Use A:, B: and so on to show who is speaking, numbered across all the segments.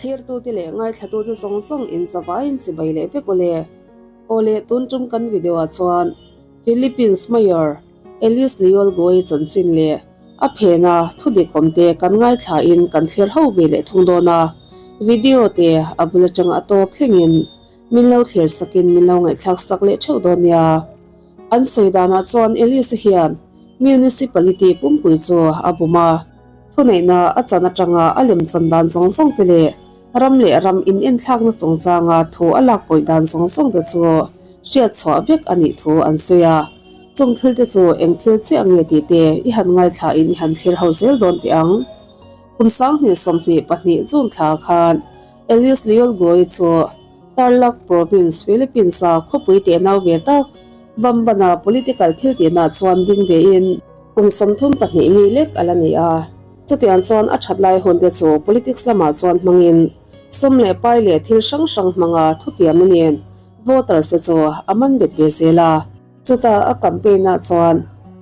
A: Thlirtute leh ngaithlatute zawng zawng in zavaiin chibai leh vek awle. Awle tun tum kan video ah chuan Philippines Mayor Alice Leol Goe chanchin leh a phena thudik awmte kan ngaithla in kan thlir ho ve leh thung dawn a. Video te a bul atanga a tawp thlengin min lo thlir sakin min lo ngaihthlak sak leh theuh dawn nia. An sawi danah chuan Alice hian Municipality pumpui chu a bum a. Thuneihna a chan atanga a lemchan dan zawng zawng te leh ram leh ram inenthlakna chungchanga thu a lak pawih dan zawng zawng te chu hriat chhuah vek a nih thu an sawi a. Chung thil te chu eng thil chiah nge tih te i han ngaithla in i han thlir ho zel dawn teh ang. Kum 2022 June thla khan Alice Liolgoi chu Tarlac Province, Philippines-a khawpui tehnau ve tak Bamban-a political thil tihna chuan ding vein, Kum 32 mi lek a la ni a, chutiang chuan a that lai hun te chu politics lamah chuan hmangin sum leh pai leh thil hrang hrang hmanga thutiamna nen voters te chu a man bet ve zel a. Chutah a campaign ah chuan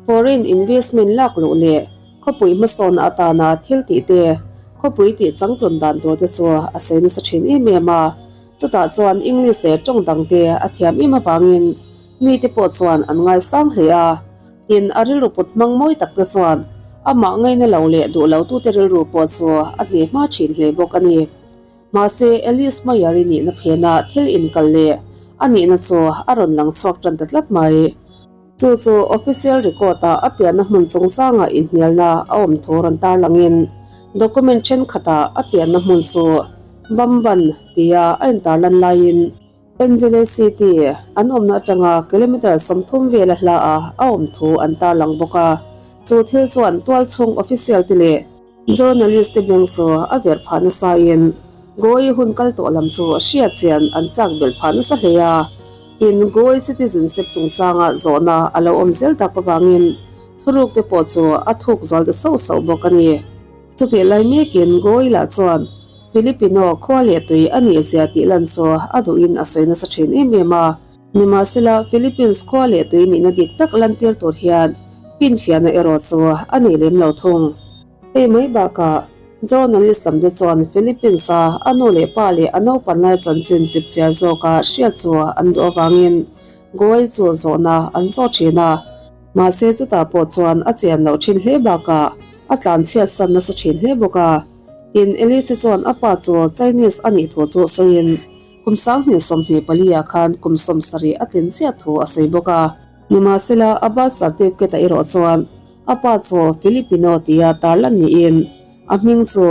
A: foreign investment lak luh leh khawpui hmasawnna atana thil tih te, khawpui tih changtlun dan tur te chu a sawi nasa thin em em a. Chutah chuan English leh tawng dang te a thiam em avangin mite pawh chuan an ngaisang hle a. Tin, a rilru put hmang mawi tak te chuan amah ngaina lo leh duh lo tute rilru pawh chu a hneh hma thin hle bawk a ni. Mahse, Alice Mayer-i nihna phena thil inkal leh a nihna chu a rawn lang chhuak tan ta tlat mai. Chu chu official record-ah a pianna hmun chungchanga inhnialna a awm thu rawn tarlangin document thenkhatah a pianna hmun chu Bamban tia a intarlan laiin, Angeles City an awmna atanga kilometre 30 vela hla a a awm thu an tarlang bawk a. Chu thil chuan tualchhung official te leh journalist te beng chu a verh phah nasa in Goa hun kal tawh lam chu hriat chian an chak belh phah nasa hle a. Tin, Goa citizenship chungchanga zawhna a lo awm zel tak avangin thuruk te pawh chu a thuk zual ta sauh sauh bawk a ni. Chutih lai mekin Goa lah chuan Filipino khua leh tui a nih zia tih lan chu a duhin a sawi nasa thin em em a. Nimahsela, Philippines khua leh tui nihna dik tak lantir tur hian finfiahna erawh chu a nei lem lo thung. Hei mai bakah, journalist lam te chuan Philippines-a a nu leh pa leh a naupan lai chanchin chipchiar zawka hriat chu an duh avangin Goa chu zawhna an zawt thin a. Mahse chutah pawh chuan a chian loh thin hle bakah a tlanchhiat san nasa thin hle bawk a. Tin, Elise chuan a pa chu Chinese a nih thu chu sawiin kum 2024 ah khan kum 70 a tlin chiah thu a sawi bawk a. Nimahsela, a birth certificate ah erawh chuan a pa chu Filipino tia tarlan niin a hming chu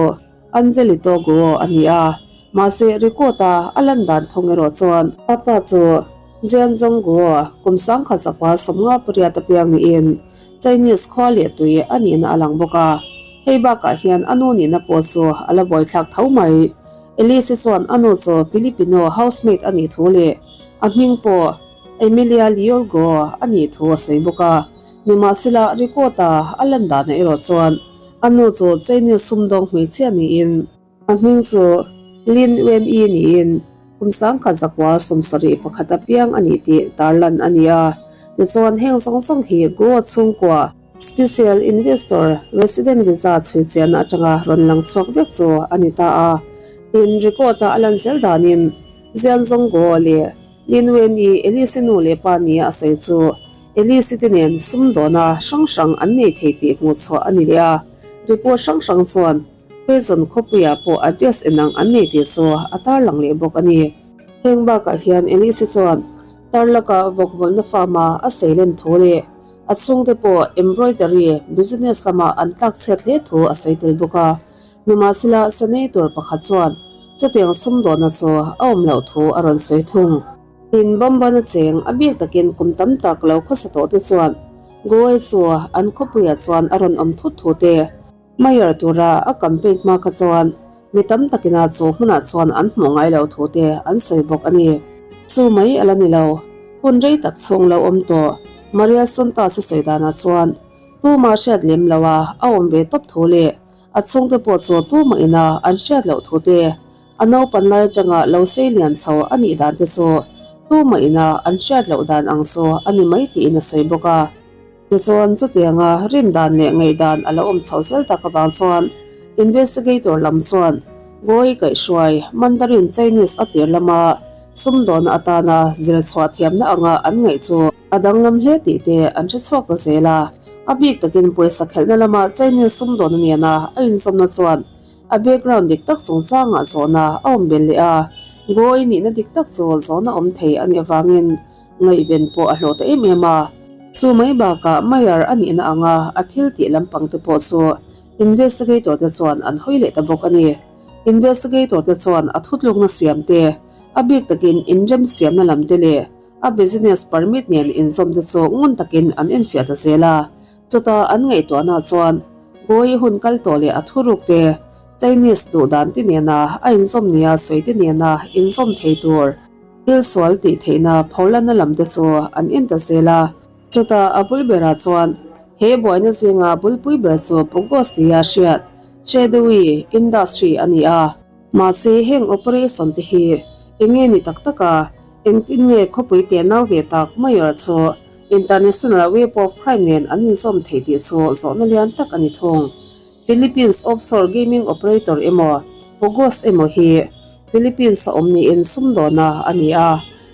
A: Angelito Guo a ni a. Mahse, record a a lan dan thung erawh chuan a pa chu Jianzhong Guo kum 1958 a piang niin Chinese khua leh tui a nihna a lang bawk a, hei bakah hian a nu nihna pawh chu a la buaithlak tho mai. Elise chuan a nu chu Filipino housemaid a nih thu leh a hming pawh Emilia Liolgo a nih thu a sawi bawk a, nimahsela record-a a lan danah erawh chuan a nu chu Chinese sumdawng hmeichhia niin, A hming chu Lin Wen-i niin kum 1971 a piang a ni tih tarlan a ni a. Tichuan heng zawng zawng hi Goa chhungkua Special Investor Resident Visa chhui chiahna atanga rawn lang chhuak vek chu a ni ta a. Tin, record-a a lan zel danin Jianzhong Guo leh Lin Wen-i Elise nu leh pa nia a sawi chu Elise te nen sumdawna hrang hrang an nei thei tih hmuh chhuah a ni leh a. Report hrang hrang chuan Quezon khawpuiah pawh address enang an nei tih chu a tarlang leh bawk a ni. Heng bakah hian Elise chuan Tarlaka vawkvawlhna farm-a a seilen thu leh a chhungte pawh embroidery business lama an tlakchhiat hle thu a sawi tel bawk a. Nimahsela senator pakhat chuan chutiang sumdawhna chu a awm loh thu a rawn sawi thung. Tin, Bambana cheng a bik takin kum tam tak lo khawsa tawh te chuan Goa chu an khawpuiah chuan a rawn awm thut thu te, Mayor tura a campaign hma kha chuan mi tam takina chu hmunah chuan an hmuh ngai lo thu te an sawi bawk a ni. Chu mai a la ni lo, hun rei tak chhung lo awm tawh Maria Sontas a sawi danah chuan tuma hriat lem lo a a awm ve tawp thu leh a chhungte pawh chu tuma ina an hriat loh thu te a naupan lai atanga lo sei lian chho a nih dan te chu tuma ina an hriat loh dan ang chu a ni mai tiin a sawi bawk a. Tichuan, chutianga rin dan leh ngaihdan a lo awm chho zel tak avang chuan Investigator lam chuan Goy kaihhruai Mandarin Chinese a tir lama sumdawna atana zir chhuah thiamna anga an ngaih chu a danglam hle tih te an hre chhuak ta zel a. A bik takin pawisa khelhna lama Chinese sumdawna nena a inzawmna chuan a background dik tak chungchangah zawhna a awm bel leh a. Goy nihna dik tak chu zawhna awm thei a nih avangin ngaihven pawh a hlawh ta em em a. Chu mai bakah Mayor a nihna anga a thil tih lampang te pawh chu Investigator te chuan an hawi leh ta bawk a ni. Investigator te chuan a thutlukna siam te, a bik takin inrem siamna lam te leh a business permit nen inzawm te chu ngun takin an enfiah ta zel a. Chutah an ngaihtuahna chuan Goa hun kal tawh leh a thuruk te, Chinese duh dan te nena a inzawm nia sawi te nena inzawm thei tur thil sual tih theihna pholanna lam te chu an en ta zel a. Chutah a bul berah chuan he buaina zinga bulpui ber chu Pogos tia hriat Shadowy Industry a ni a. Mahse heng operation te hi eng nge ni tak tak a, engtin nge khawpui te nau ve tak Mayor chu International Web of Crime nen an inzawm thei tih chu zawhna lian tak a ni thung. Philippines offshore gaming operator emaw Pogos emaw hi Philippines a awm niin sumdawna a ni a,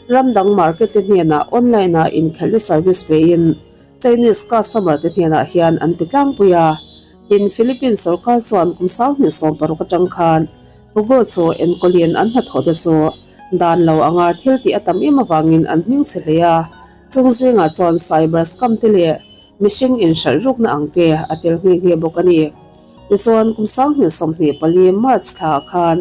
A: ram dang market te hnenah online-a inkhelhna service pein Chinese customer te hnenah hian an pe tlangpui a. Tin, Philippines sorkar chuan kum 2016 atang khan Pogo chu enkawlin an hnathawh te chu dan lo anga thil tih a tam em avangin an hming chhe hle a, chung zingah chuan cyber scam te leh Mihring inhralh rukna ang te a tel nghe nghe bawk a ni. Tichuan, kum 2024 March thlaah khan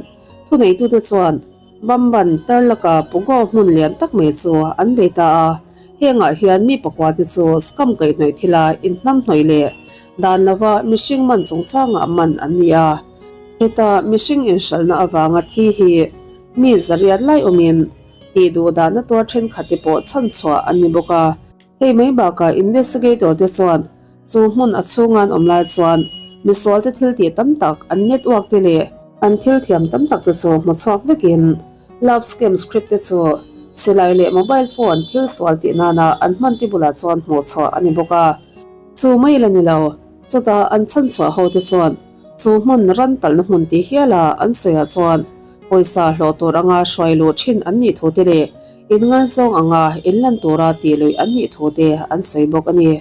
A: thuneitute chuan Bamban Tarlaka Pogo hmun lian tak mai chu an bei ta a. Hengah hian mi pakua te chu scam kaihhnawih thila inhnamhnawih leh dan lova mihring man chungchangah man an ni a. Heta mihring inhralhna avanga thi hi mi zariat lai awmin tih duh dahna tuar thenkhat te pawh chhanchhuah an ni bawk a. Hei mai bakah investigator te chuan chu hmun a chhunga an awm lai chuan misual te thil tih tam tak an network te leh an thil thiam tam tak te chu hmu chhuak vekin love scam script te chu silai leh mobile phone thil sual tih nana an hman te bulah chuan hmuh chhuah a ni bawk a. Chu mai la ni lo, chutah an chhan chhuah ho te chuan chu hmun ran talhna hmun tih hiala an sawiah chuan pawisa hlawh tur anga hruai luh thin an nih thu te leh Inngaizawng anga inlan tura tih luih an nih thu te an sawi bawk a ni.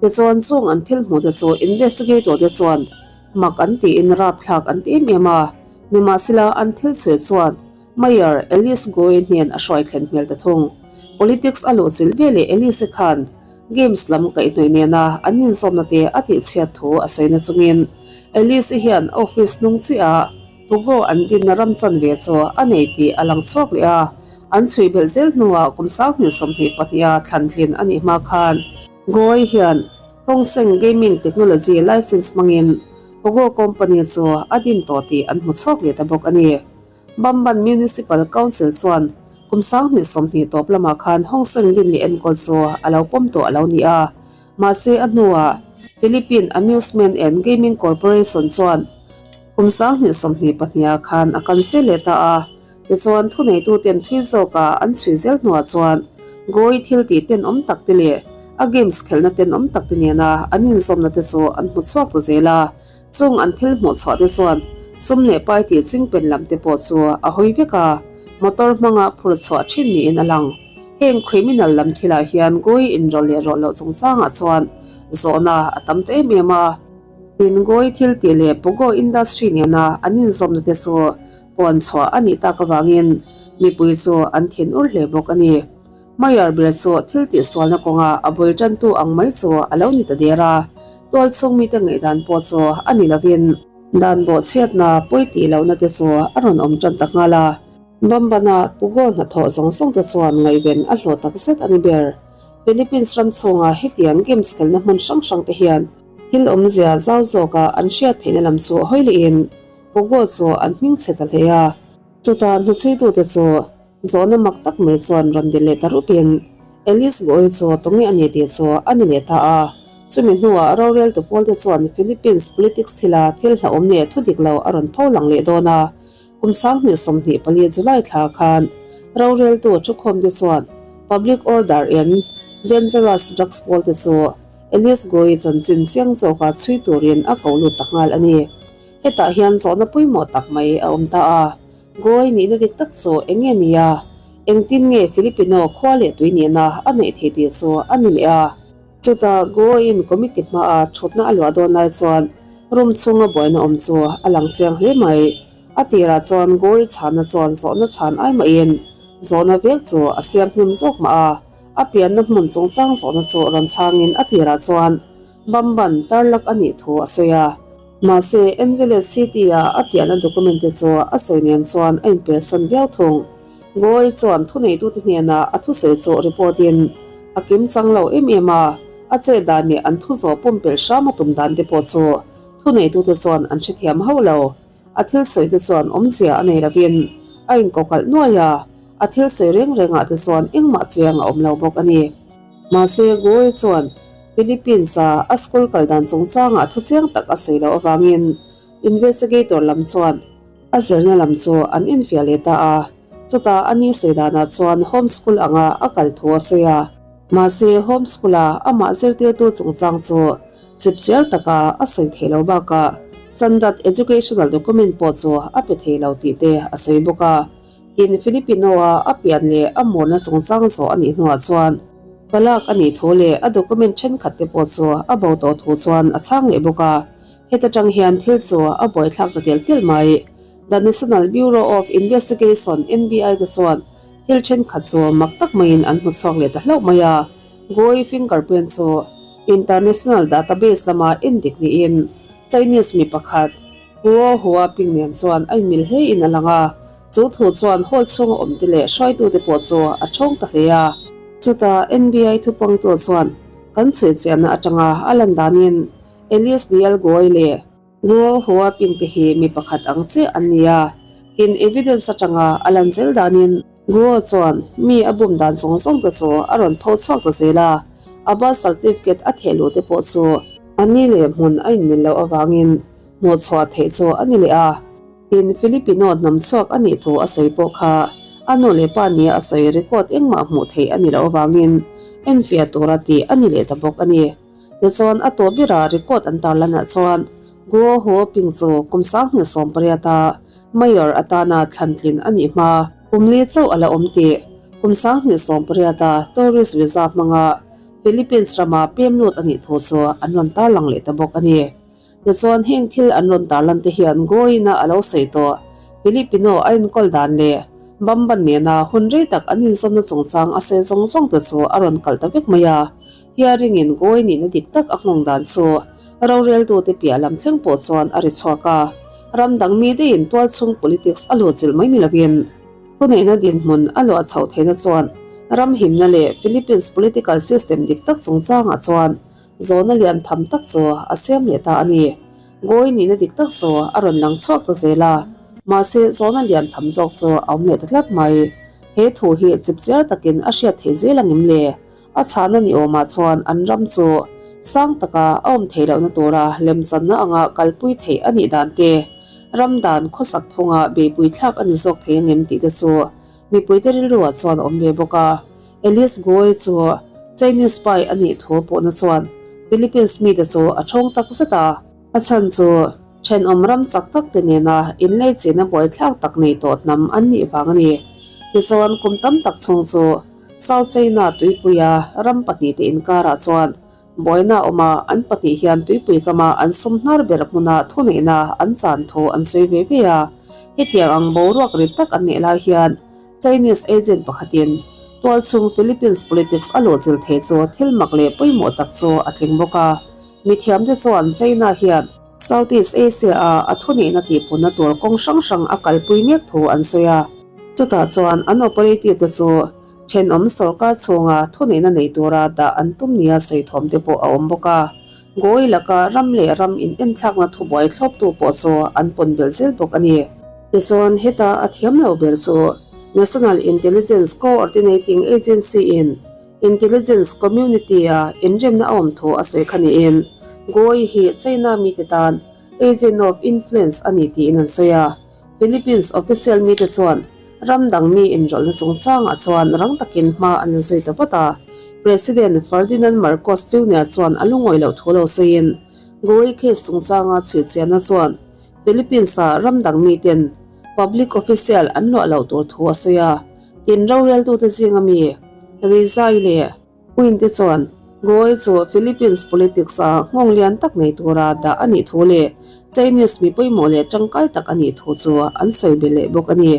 A: Tichuan chung an thil hmuh te chu investigator te chuan mak an tiin rapthlak an ti em em a, nimahsela an thil chhui chuan Mayor Alice Goe hnen a hruai thlen hmel ta thung. Politics a luh chilh veleh Alice khan Games lam kaihhnawih nena an inzawmna te a tihchhiat thu a sawi na chungin Alice hian office hnung chiah Pogo an dinna ram chanve chu a nei tih a lang chhuak leh a, an chhui belh zel hnuah kum 2022 a thlan tlin a nih hma khan Goa hian Hongseng Gaming Technology License hmangin Pogo Company chu a din tawh tih an hmu chhuak leh ta bawk a ni. Bamban Municipal Council chuan kum 2020 tawp lamah khan Hongseng din leh enkawl chu a lo pawm tawh a lo ni a, mahse a hnuah Philippine Amusement and Gaming Corporation chuan Kum 2022 ah khan a cancel leh ta a, tichuan thuneituten thui zawka an chhui zel hnuah chuan Goa thil tih tenawm tak te leh a games khelhna tenawm tak te nena an inzawmna te chu an hmu chhuak ta zel a, chung an thil hmuh chhuah te chuan sum leh pai tih chingpen lam te pawh chu a hawi vek a, motor hmanga phur chhuah thin niin a lang. Heng criminal lam thilah hian Goa inrawlh leh rawlh loh chungchangah chuan zawhna a tam ta em em a. Tingawi thil tih leh Pogo industry nena an inzawmna te chu puan chhuah a nih tak avangin mipui chu an thin ur hle bawk a ni. Mayor ber chu thil tih sualna kawnga a bul tantu ang mai chu a lo ni ta der a, tual chhung mite ngaihdan pawh chu a ni lovin dan bawhchhiatna pawi tih lohna te chu a rawn awm tan ta nghal a. Bambana Pogo hnathawh zawng zawng te chuan ngaihven a hlawh tak zet a ni ber. Philippines ram chhunga hetiang games khelna hmun hrang hrang te hian Thil awmzia zau zawka an hriat theihna lam chu hawi lehin Pogo chu an hming chhe ta hle a. Chutah hnuchhuitute chu zawhna mak tak mai chuan rawn dil leh ta rupin Alice Goy chu tunge a ni tih chu a ni leh ta a. Chumi hnuah roreltu pawlte chuan Philippines politics thila thil hlauhawm leh thu dik lo a rawn pho lang leh dawn a. Kum 2024 July thla khan roreltu thukhawmte chuan Public Order in Dangerous Drugs pawlte chu Alice Goy chanchin chiang zawka chhui turin a ko lut ta nghal a ni. Hetah hian zawhna pawimawh tak mai a awm ta a, Goy nihna dik tak chu eng nge ni a, engtin nge Filipino khua leh tui nihna a neih thei tih chu a ni leh a. Chutah Goy-in committee hmaa thutna a luah dawn lai chuan room chhunga buaina awm chu a lang chiang hle mai. A tirah chuan Goy chhanna chuan zawhna chhan ai mahin zawhna vek chu a siam hnem zawk mah a, a pianna hmun chungchang zawhna chu rawn chhangin a tirah chuan Bamban tarlak a nih thu a sawi a. Mahse, Angeles City-a a pianna document te chu a sawi nen chuan a inpersan viau thung. Goy chuan thuneitute hnenah a thusawi chu report-in a kim chang lo em em a, a chet dan leh an thu zawh pumpelh hram a tum dan te pawh chu thuneitute chuan an hrethiam hauh lo. A thil sawi te chuan awmzia a nei lovin a inkawkalh nuai a, a thil sawi reng rengah te chuan engmah chiang a awm lo bawk a ni. Mahse, Goy chuan Philippines-a a school kal dan chungchangah thu chiang tak a sawi loh avangin investigator lam chuan a zirna lam chu an infiah leh ta a, chutah a ni sawi danah chuan home school anga a kal thu a sawi a. Mahse, home school-a amah zirtirtu chungchang chu chipchiar taka a sawi theih loh bakah standard educational document pawh chu a pe thei lo tih te a sawi bawk a. Tin, Filipino-a a pian leh a murna chungchang zawh a nih hnuah chuan palak a nih thu leh a document thenkhat te pawh chu a bo tawh thu chuan a chhang leh bawk a. Heta tang hian thil chu a buaithlak ta tel tel mai. The National Bureau of Investigation, NBI, te chuan thil thenkhat chu mak tak maiin an hmu chhuak leh ta hlauh mai a. Goy fingerprint chu international database lama endik niin Chinese mi pakhat Guo Hua Ping nen chuan a inmil hle in a lang a, chu thu chuan hall chhunga awmte leh hruaitute pawh chu a thawng ta hle a. Chutah NBI thupangtu chuan kan chhui chiahna atanga a lan danin Alice Nial Guo leh Guo Hua Ping te hi mi pakhat ang chiah an ni a, tin evidence atanga a lan zel danin Guo chuan mi a bum dan zawng zawng te chu a rawn tho chhuak ta zel a, a birth certificate a theh luh te pawh chu a ni leh hmun a inmil loh avangin hmuh chhuah theih chu a ni leh a. Tin, Filipino hnam chhuak a nih thu a sawi pawh kha a nu leh pa nia a sawi record engmah hmuh theih a ni loh avangin enfiah tura tih a ni leh ta bawk a ni. Tichuan, a tawh berah record an tarlanah chuan Guo Huo Ping chu kum 2018 a Mayor atana thlantlin a nih hma kum li chauh a la awm tih kum 2018 a tourist visa hmanga Philippines rama pem lut a nih thu chu an rawn tarlang leh ta bawk a ni. Tichuan heng thil an rawn tarlan te hian Goin-a a lo sawi tawh Filipino a enkawl dan leh Bamban nena hun rei tak an inzawmna chungchang a sawi zawng zawng te chu a rawn kalh ta vek mai a. Hearing-in Goy nihna dik tak a nghawng dan chu roreltute piah lam thleng pawh chuan a ri chhuak a. Ram dang mi deiin tualchhung politics a luhchilh mai ni lovin thuneihna dinhmun a luah chhoh theihna chuan ram himna leh Philippines political system dik tak chungchangah chuan Zawhna lian tham tak chu a siam leh ta a ni. Goy nihna dik tak chu a rawn lang chhuak ta zel a, mahse zawhna lian tham zawk chu a awm leh ta tlat mai. He thu hi chipchiar takin a hriat theih zel ang em le? A chhahna ni awmah chuan an ram chu sang taka a awm theih lohna tura lemchanna anga kalpui theih a nih dan te, ram dan khawsak phunga beihpui thlak a ni zawk thei ang em tih te chu mipuite rilruah chuan a awm ve bawk a. Alice Goy chu Chinese spy a nih thu pawhna chuan Philippines mite chu a thawng tak zet a. A chhan chu thenawm ram chak tak te nena inleichina buaithlak tak nei tawh hnam an nih vang a ni. Tichuan kum tam tak chhung chu South China tuipuia ram pahnihte inkarah chuan buaina a awm a, an pahnih hian tuipui kama an sum hnar ber hmuna thuneihna an chan thu an sawi ve ve a. Hetiang ang boruak rit tak an neih lai hian Chinese agent pakhatin tualchhung Philippines politics a luhchilh thei chu thil mak leh pawimawh tak chu a tling bawk a. Mithiamte chuan China hian Southeast Asia-a a thunihna tihpunna tur kawng hrang hrang a kalpui mek thu an sawi a. Chutah chuan an operative te chu thenawm sorkar chhunga thunihna nei tura dah an tum nia sawi thawm te pawh a awm bawk a. Goy laka ram leh ram inenthlakna thubuai thlawptu pawh chu an pawn belh zel bawk a ni. Tichuan, heta a thiam lo ber chu National Intelligence Co-ordinating Agency-in Intelligence Community-a inremna a awm thu a sawi kha niin Goy hi China mite tan agent of influence a ni tiin an sawi a. Philippines official mite chuan ram dang mi inrawlhna chungchangah chuan rang takin hma an la zui ta vat a. President Ferdinand Marcos Junior chuan a lungawi loh thu lo sawiin Goy case chungchanga chhuichianna chuan. Philippines-a ram dang miten public official an luah loh tur thu a sawi a, tin roreltute zinga mi Rizai leh Queen te chuan Goy chu Philippines politics-a nghawng lian tak nei tura dah a nih thu leh Chinese mi pawimawh leh tangkai tak a nih thu chu an sawi be leh bawk a ni.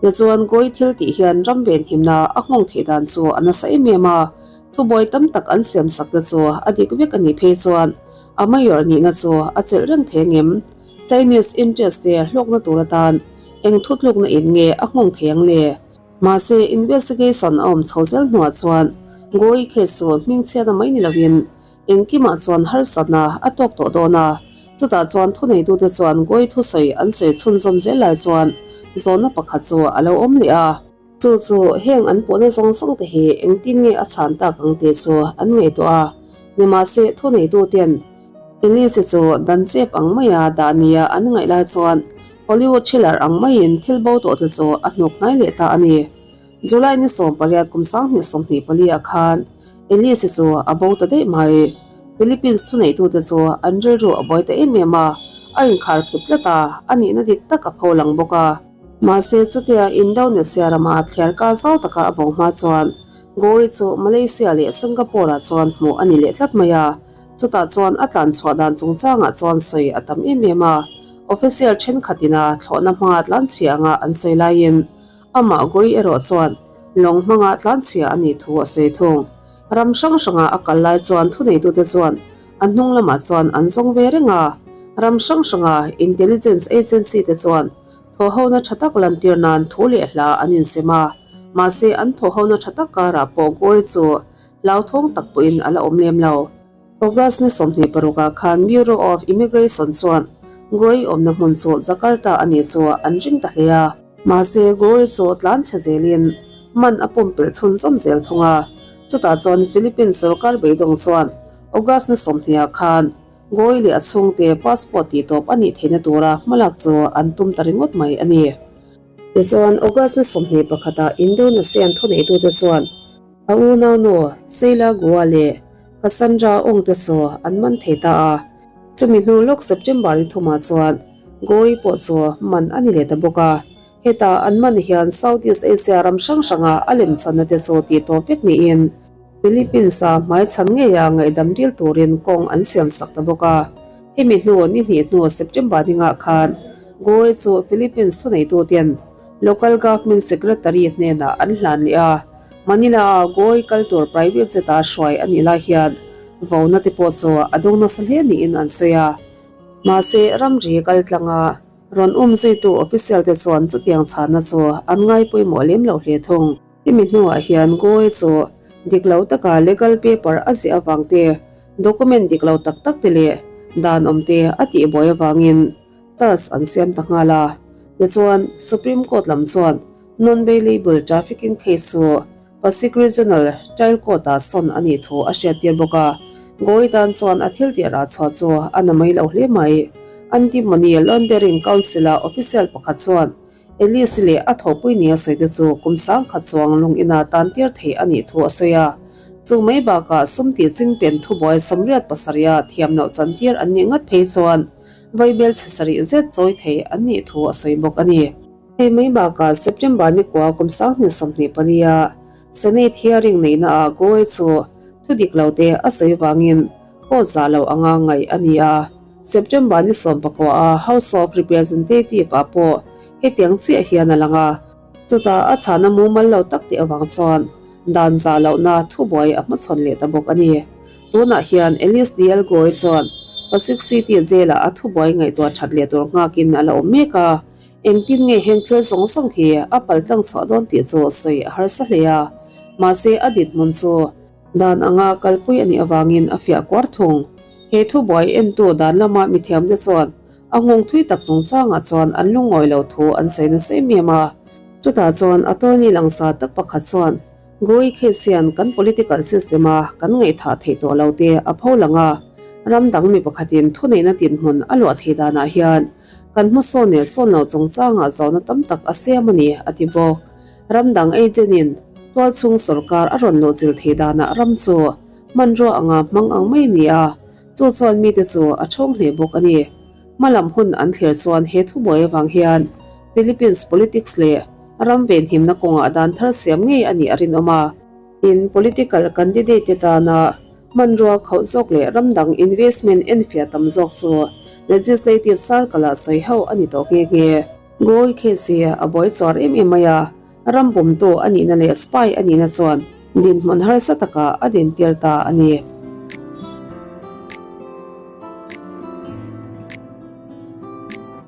A: Tichuan Goy thil tih hian ram venhimna a nghawng theih dan chu a nasa em em a, thubuai tam tak an siam sak te chu a dik vek a nih phei chuan a mayor nihna chu a chelh reng thei angem? Chinese interest te hlawkna tur atan eng thutlukna in nge a nghawng thei ang le? Mahse, investigation a awm chho zel hnuah chuan Goy case chu hmingchhiatna mai ni lovin engkimah chuan harsatna a tawk tawh dawn a. Chutah chuan thuneitute chuan Goy thusawi an sawi chhunzawm zel lai chuan zawhna pakhat chu a lo awm leh a. Chu chu heng an puhna zawng zawng te hi engtin nge a chhan tak ang tih chu an ngaihtuah a. Nimahse, thuneituten Elise chu dan chep ang maia dah nia an ngaih lai chuan Hollywood thriller ang maiin thil bo tawh te chu a hnuk hnai leh ta a ni. July ni 18 kum 2024 ah khan Elise chu a bo ta daih mai. Philippines thuneitute chu an rilru a buai ta em em a, a inkhar khip tlat a, a nihna dik tak a pho lang bawk a. Mahse chutia Indonesia rama thliar kar zau taka a bo hma chuan Goa chu Malaysia leh Singapore ah chuan hmuh a ni leh tlat mai a. Chutah chuan a tlan chhuah dan chungchangah chuan sawi a tam em em a, official thenkhatin a thlawhna hmanga tlanchhia anga an sawi laiin amah Gui erawh chuan lawng hmanga tlanchhia a nih thu a sawi thung. Ram hrang hranga a kal lai chuan thuneitute chuan a hnung lamah chuan an zawng ve reng a, ram hrang hranga intelligence agency te chuan thawhhona tha tak lantir nan thu leh hla an insem a, mahse an thawhhona tha tak karah pawh Gui chu Hlauthawng tak pawhin a la awm lem lo. August ni 26 ah khan Bureau of Immigration chuan Goei awmna hmun chu Jakarta a nih chu an ring ta hle a. Mahse, Goei chu tlan chhe zelin man a pumpelh chhunzawm zel thung a. Chutah chuan Philippines sorkar beidawng chuan August ni 20 ah khan Goei leh a chhungte passport tihtawp a nih theihna tura hmalak chu an tum ta ringawt mai a ni. Tichuan, August ni 21 ah Indonesian thuneitute chuan A unaunu Sheila Goa leh Cassandra Ong te chu an man thei ta a, chumi hnu lawk September ni thumah chuan Goa pawh chu man a ni leh ta bawk a. Heta an man hian Southeast Asia ram hrang hranga a lemchanna te chu tih tawp vek niin Philippines-a hmaichhan ngeia ngaihdam dil turin kawng an siam sak ta bawk a. Hemi hnu ni hnih hnu September dingah khan Goa chu Philippines thuneituten Local Government Secretary hnenah an hlan leh a. Manila-a Goa kal tur private jet-a hruai a nih lai hian vona te pawh chu a dawng nasa hle niin an sawi a. Mahse, ramri kal tlanga rawn um zuitu official te chuan chutiang chhanna chu an ngai pawimawh lem lo hle thung. Hemi hnuah hian Goa chu dik lo taka legal paper a ziah avang te, document dik lo tak tak te leh dan awm te a tihbuai avangin charge an siam ta nghal a. Tichuan, Supreme Court lam chuan Non-bailable trafficking case chu Pasig Regional Trial Court-ah sawn a nih thu a hriattir bawk a. Goa tan chuan a thil tih rah chhuah chu a na mai lo hle mai. Anti-Money Laundering Council-a official pakhat chuan Elise leh a thawhpui nia sawi te chu kum 10,000 chuang lung ina tan tir theih a nih thu a sawi a. Chu mai bakah sum tih chingpen thubuai 87 a thiam loh chantir an nih ngat phei chuan vaibel chhe sarih zet chawi thei an nih thu a sawi bawk a ni. Hei mai bakah September ni kua kum 2024 a Senate hearing neihna ah Goa chu thu dik lo te a sawi vangin court zah lo anga ngaih a ni a. September ni 19 a House of Representative ah pawh hetiang chiah hian a lang a. Chutah a chhana mumal lo tak tih avang chuan dan zah lohna thubuai a hmachhawn leh ta bawk a ni. Tunah hian Alice Dial Goa chuan Pasig City jail-ah a thubuai ngaihtuah that leh tur nghakin a la awm mek a. Engtin nge heng thil zawng zawng hi a paltlang chhuah dawn tih chu sawi a harsa hle a, mahse a dinhmun chu dan anga kalpui a nih avangin a fiah kuar thung. He thubuai entu dan lama mithiamte chuan a nghawng thui tak chungchangah chuan an lungawi lo thu an sawi nasa em em a. Chutah chuan attorney langsar tak pakhat chuan Goa case hian kan political system a kan ngaihthah theih tawh lo te a pho lang a, ram dang mi pakhatin thuneihna dinhmun a luah thei danah hian Kan hmasawn leh sawn lo chungchangah zawhna tam tak a siam a ni, a ti bawk. Ram dang agent-in tualchhung sorkar a rawn luhchilh theih danah ram chu hmanrua anga hmang ang mai a ni a, chu chuan mite chu a thawng hle bawk a ni. Hmalam hun an thlir chuan he thubuai avang hian Philippines politics leh ram venhimna kawngah dan thar siam ngei a nih a rinawm a. Tin, political candidate te tana hmanrua khauh zawk leh ram dang investment enfiah tam zawk chu legislative circle ah sawi ho a ni tawh nghe nghe. Goy case hi a buai chuar em em mai a, ram bumtu a nihna leh spy a nihna chuan dinhmun harsa takah a dintir ta a ni.